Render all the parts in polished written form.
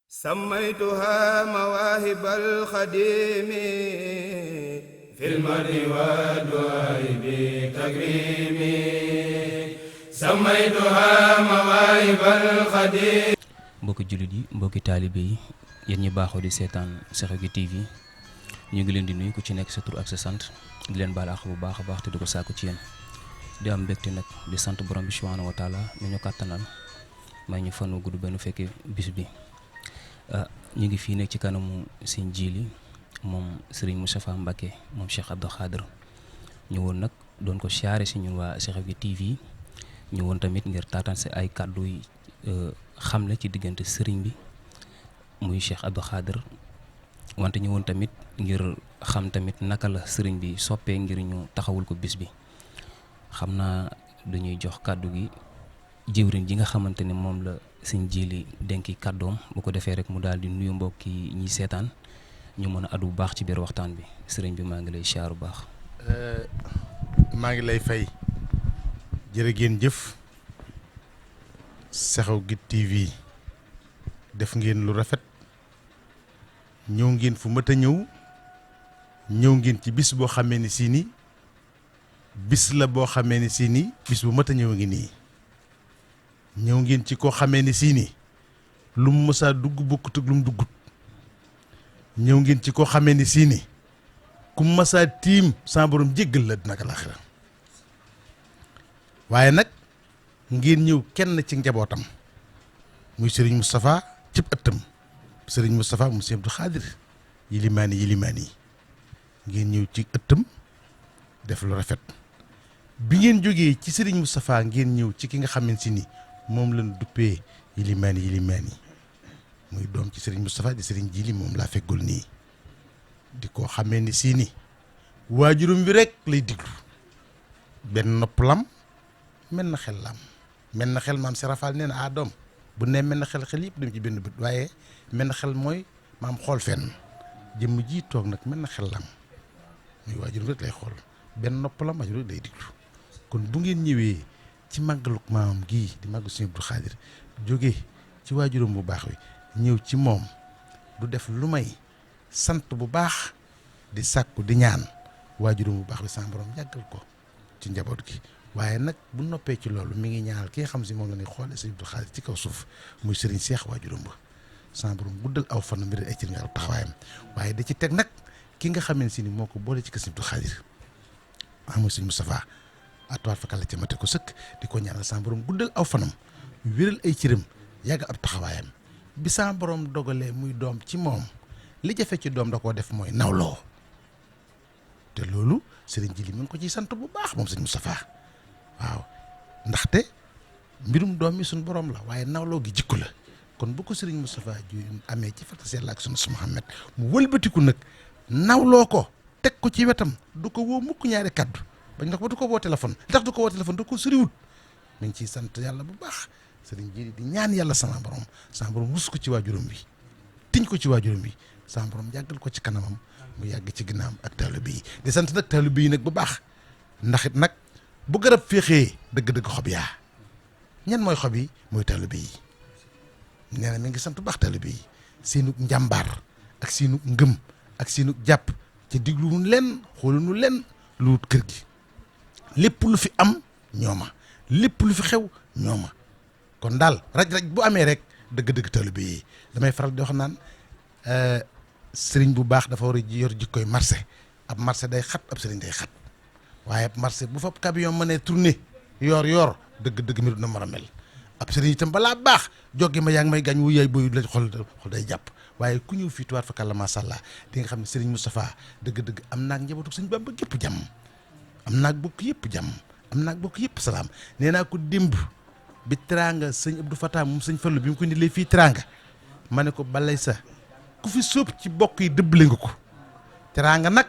سميتها مواهب الخديم في المرء والدعاء بتكريم سميتها مواهب الخديم. mbokki jullit yi mbokki taalibe yi yéen ñi baaxoo di seetaan Sekhawgui TV ñu ngi leen di nuyu ku ci nekk sa tur ak sa sant di leen baal àq bu baax a baax te di ko sàkku ci yéen di am mbégte nag di sant borom bi subhanahu wa taala mi ñu kàttanal may ñu fanu gudd benn fekkee bis bi. ñu ngi fii nekk ci kanamu sëñ Jili moom Serigne Moustapha Mbacké moom Cheikh Abdou Khadr ñu woon nag doon ko siyaare si ñun waa Sekhawgui TV ñu woon tamit ngir taataan si ay kàddu yi xamle ci diggante sëriñ bi muy Cheikh Abdou Khadr wante ñu woon tamit ngir xam tamit naka la sëriñ bi soppee ngir ñu taxawul ko bis bi xam naa dañuy jox kàddu gi jëwriñ ji nga xamante ne moom la sëñ Jili denki kàddoom bu ko defee rek mu daal di nuyu mbokk yi ñiy seetaan ñu mën a addu bu baax ci biir waxtaan bi sëriñ bi maa ngi lay siyaar bu baax. maa ngi lay fay jërë ngeen jëf Sekhawgui TV def ngeen lu rafet ñëw ngeen fu mat a ñëw ngeen ci bis boo xamee ni si ni bis la boo xamee ni si ni bis bu mat a ñëw ngi nii ñëw ngeen ci koo xamee ni si ni lu mu mësaa dugg bokkut ak lu mu duggut ñëw ngeen ci koo xamee ni si ni ku mësaa tiim sa borom jéggal la dina ko laaxira waaye nag ngeen ñëw kenn ci njabootam muy Serigne Moustapha cib ëttam Serigne Moustapha mu Sëñ Abdou Khadr yilimaani ngeen ñëw ci ëttam def lu rafet bi ngeen jógee ci Serigne Moustapha ngeen ñëw ci ki nga xamante si ni moom lañ duppee yilimaani muy doom ci Serigne Moustapha di Serigne Jili moom laa feggul nii di ko xamee ni si ni waajuram bi rek lay diglu benn nopp lam mel na xel lam mel na xel maam si rafal nee na doom bu ne mel na xel yëpp dem ci benn bët waaye mel na xel mooy maam xool fenn jëmm ji toog nag mel na xel lam muy waajuram rek lay xool benn nopp lam waajuram rek lay diglu kon bu ngeen ñëwee ci màggaluk maamam gii di màggu Sëñ Abdou Khadr jóge ci waajuram bu baax wi ñëw ci moom du def lu may sant bu baax di sàkku di ñaan waajuram bu baax bi sa borom yàggal ko ci njaboot gi waaye nag bu noppee ci loolu mi ngi ñaanal ki nga xam si moom la ñuy xoole Sëñ Abdou Khadr ci kaw suuf muy Serigne Cheikh waajuram ba sa borom guddal aw fan mbir ay ci nga taxawaayam waaye da ci teg nag ki nga xamee si ni moo ko boole ci kër Sëñ Abdou Khadr muy Sëñ Moustapha atuwaat fa kàlla ca mate ko sëkk di ko ñaanal sa borom guddal aw fanam wéral ay cëram yàgg ab taxawaayam bi sa borom dogalee muy doom ci moom li jafe ci doom da koo def mooy nawloo te loolu Serigne Jili mi ngi ko ciy sant bu baax moom Sëñ Moustapha waaw ndaxte mbirum doom mi suñu borom la waaye nawloo gi jikko la kon bu ko Serigne Moustapha ju amee ci fata sell ak sunu Muhammad mu wëlbatiku nag nawloo ko teg ko ci wetam du ko woo mukk ñaari kaddu bañ ndax ba du ko woo téléphone li tax du ko woo téléphone da ko soriwut mi ngi ciy sant yàlla bu baax Serigne Jili di ñaan yàlla sama borom wus ko ci waajuram bi tiñ ko ci waajuram bi sama borom yàggal ko ci kanamam mu yàgg ci ginnaawam ak taalibe yi di sant nag taalibe yi nag bu baax ndax it nag bu garab féexee dëgg-dëgg xob yaa ñan mooy xob yi mooy taalibe yi nee na mi ngi sant bu baax taalibe yi seenu njàmbaar ak seenu ngëm ak seenu jàpp ci digluwun leen xoolunu leen lu wut kër gi lépp lu fi am ñooma lépp lu fi xew ñooma kon daal raj-raj bu amee rek dëgg-dëgg taalibe yi damay faral di wax naan sëriñ bu baax dafa war a yor jikkoy marché ab marché day xat ab sëriñ day xat waaye ab marché bu fa camion mënee tourner yor dëgg-dëgg mi na mën a mel ab sëriñ itam balaa baax joggi ma yaa ngi may gaañ wu yaay boyu la xol day jàpp waaye ku ñëw fii tuwaat fa kàlla macha allah di nga xam ne sëriñ Moustapha dëgg-dëgg am naag njabootu sëñ Bamba gépp jàmm am naag bokk yëpp jàmm am naag bokk yëpp salaam nee naa ko démb bi teraanga sëñ Abdou Fatah moom sëñ Fallu bi mu ko indilee fii teraanga ma ne ko balay sa ku fi sóob ci bokk yi dëbbale nga ko teraanga nag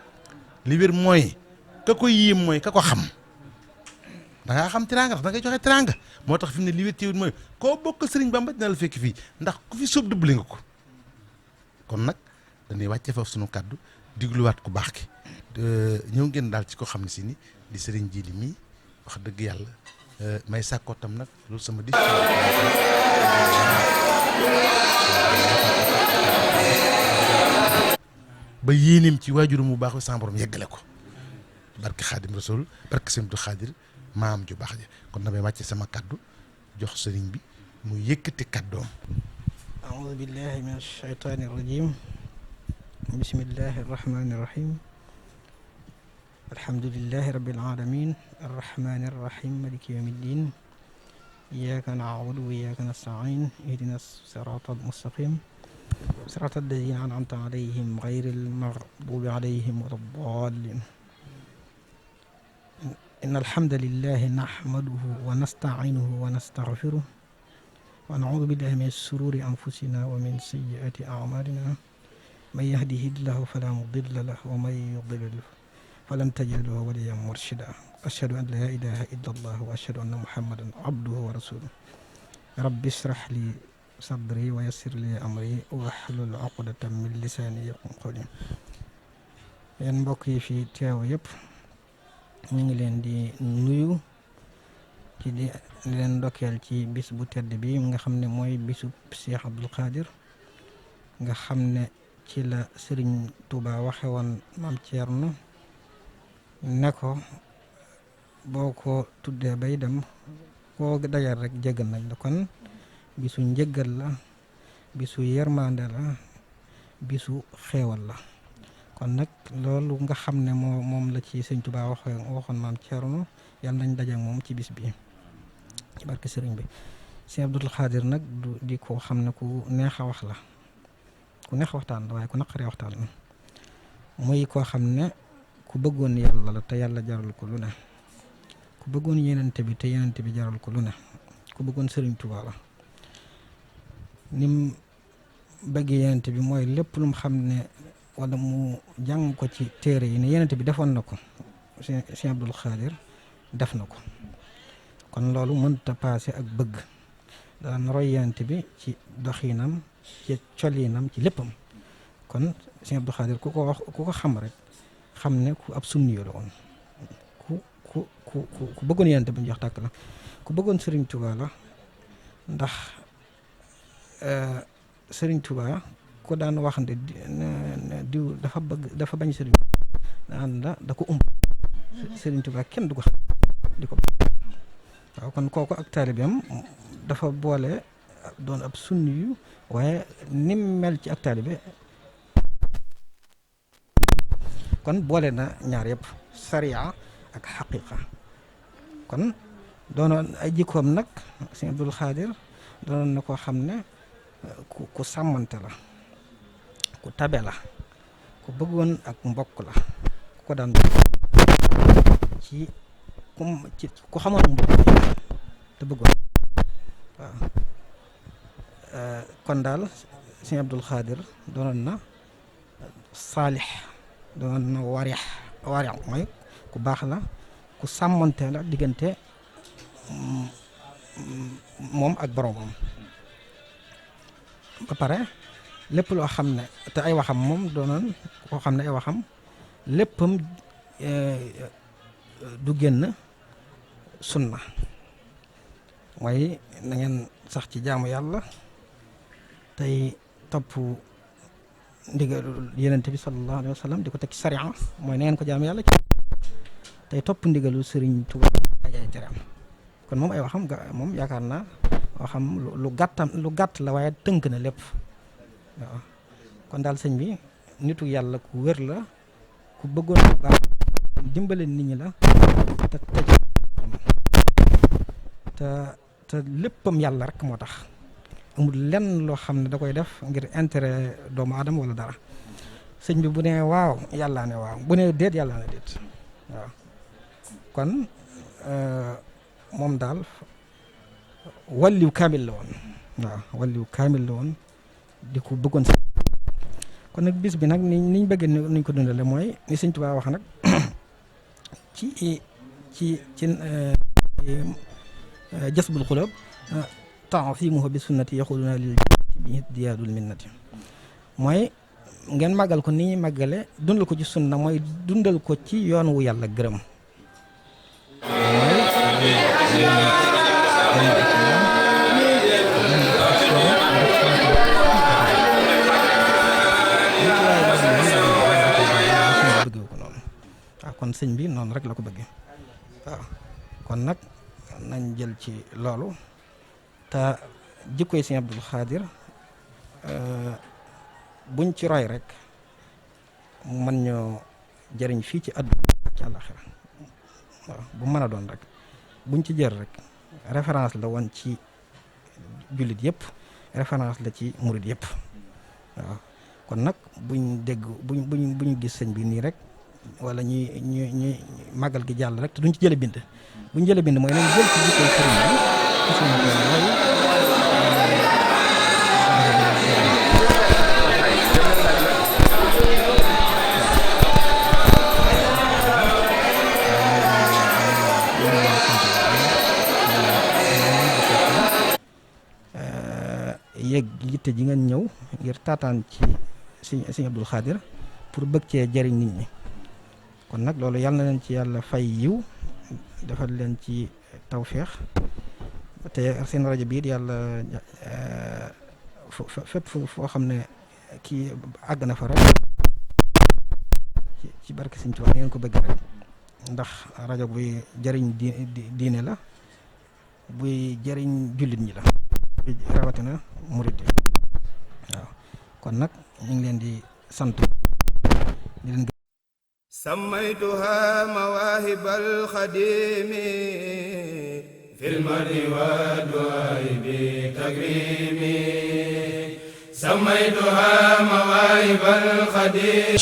li wér mooy ka ko yéem mooy ka ko xam da ngaa xam teraanga ndax da ngay joxe teraanga moo tax fi mu ne li wér ci mooy koo bokk Sëriñ Bamba dina la fekk fii ndax ku fi sóob dëbbale nga ko kon nag dañuy wàcce foofu sunu kàddu digluwaat ku baax ki ñëw ngeen daal ci ko xam ne si ni di Serigne Jili mii wax dëgg yàlla may sàkkoo tam nag loolu sama di ba yéeneem ci waajuru mu baax sama borom yeggale ko barke Xaadim Rasul barke Sëñ Abdou Xaadir maam ju baax ja kon damay wàcce sama kaddu jox sëriñ bi mu yëkkati kaddoom. أعوذ بالله من الشيطان الرجيم بسم الله الرحمن الرحيم الحمد لله رب العالمين الرحمن الرحيم مالك يوم الدين إياك نعبد وإياك نستعين اهدنا الصراط المستقيم صراط الذين أنعمت عليهم غير المغضوب عليهم ولا الضالين إن الحمد لله نحمده ونستعينه ونستغفره ونعوذ بالله من شرور أنفسنا ومن سيئات أعمالنا من يهده الله فلا مضل له ومن يضلل فلن تجد له وليا مرشدا أشهد أن لا إله إلا الله وأشهد أن محمدا عبده ورسوله رب اشرح لي صدري ويسر لي أمري واحلل عقدة من لساني يفقهوا قولي yéen mbokk yi fi teew yëpp ñu ngi leen di nuyu ci di leen ndokkeel ci bis bu tedd bi nga xam ne mooy bisu Cheikh Abdoul Khadir nga xam ne ci la Serigne Touba waxe woon Maam Thierno ne ko boo ko tuddee bay dem koo dajal rek jéggal nañ la kon bisu njëggal la bisu yërmande la bisu xeewal la kon nag loolu nga xam ne moom la ci Serigne Touba waxoon Maam Thierno yàlla nañ daje ak moom ci bis bi ci barke sëriñ bi Sëriñ Abdoul Khadir nag di ko xam ne ku neex a wax la ku neex waxtaan la waaye ku naqaree waxtaan la muy koo xam ne ku bëggoon yàlla la te yàlla jaral ko lu ne ku bëggoon yenente bi te yenente bi jaral ko lu ne ku bëggoon sëriñ Tuubaa la nim bëggee yenente bi mooy lépp lu mu xam ne wala mu jàng ko ci téere yi ne yenente bi defoon na ko Sëriñ Abdoul Khadir def na ko kon loolu mënta paase ak bëgg daan roy yenente bi ci doxinam ci colinam ci léppam kon Sëriñ Abdoul Khadir ku ko xam rek xam ne ku ab sunni la woon ku bëggoon yenente bi ñu jox tàkk la ku bëggoon Sëriñ Tuubaa la ndax Sëriñ Tuubaa ko daan wax ne diw dafa bañ Sëriñ daan da ko Sëriñ Tuubaa kenn du ko xam di ko waaw kon kooku ak taalibeem dafa boole doon ab sunni yu waaye nim mel ci ak taalibe kon boole na ñaar yëpp sariya ak xaqiqa kon doonoon ay jikkoom nag Sëriñ Abdoul Khadir doonoon na koo xam ne ku sàmmante la ku tabe la ku bëggoon ak mbokk la ku ko daan ci ku xamoon mbokk te bëggoon waaw kon daal Sëriñ Abdoul Khadir doonoon na saalix doonoon na warix mooy ku baax la ku sàmmante la diggante moom ak boromam ba pare lépp loo xam ne te ay waxam moom doonoon koo xam ne ay waxam léppam du génn sunna mooy na ngeen sax ci jaamu yàlla tey topp ndigalu yenente bi sallallahu alayhi wa sallam di ko teg ci sariya mooy na ngeen ko jaamu yàlla tey topp ndigalu Sëriñ Tuubaa ay tereem kon moom ay waxam moom yaakaar naa waxam lu gàtt la waaye tënk na lépp waaw kon daal sëñ bi nitu yàlla ku wér la ku bëggoon bu baax dimbale nit ñi la te léppam yàlla rek moo tax amul lenn loo xam ne da koy def ngir intérêt doomu aadama wala dara sëñ bi bu ne waaw yàllaa ne waaw bu ne déet yàllaa ne déet waaw kon moom daal walliw kaamil la woon waaw walliw kaamil la woon di ko bëggoon si kon nag bis bi nag niñ bëgg niñ ko dundale mooy ni Sëñ Tuubaa wax nag ci jasbul xuloob ta'zimuhu bi sunnati yaxuduna lil bi diyaadul minnati mooy ngeen màggal ko ni ñuy màggale dundal ko ci sunna mooy dundal ko ci yoon wu yàlla gërëm kon sëñ bi noonu rek la ko bëggee waaw kon nag nañ jël ci loolu te jikkoy sëñ Abdul Xaadir buñ ci roy rek mu mën ñoo jëriñ fii ci àdduna ak ci àllaxira waaw bu mën a doon rek buñ ci jël rek référence la woon ci jullit yëpp référence la ci murit yëpp waaw kon nag buñ dégg buñ gis sëñ bi nii rek wala ñuy màggal gi jàll rek te duñ ci jële bind buñ jële bind mooy nañ jël ci jikkoy sëriñ bi ci sëñ bi loolu yéeg yitte ji ngeen ñëw ngir taataan ci sëñ Abdul Xaadir pour bëgg cee jëriñ nit ñi kon nag loolu yàlla na leen ci yàlla fay yiw defal leen ci tawféex te seen rajo bii yàlla fépp foo xam ne kii àgg na fa rek ci barke Sëñ Tuubaa ngeen ko bëgg rek ndax rajo buy jëriñ diine la buy jëriñ jullit ñi la rawatina murid waaw kon nag ñu ngi leen di sant di leen سميتها مواهب الخديم في المرء والدعاء بتكريم سميتها مواهب الخديم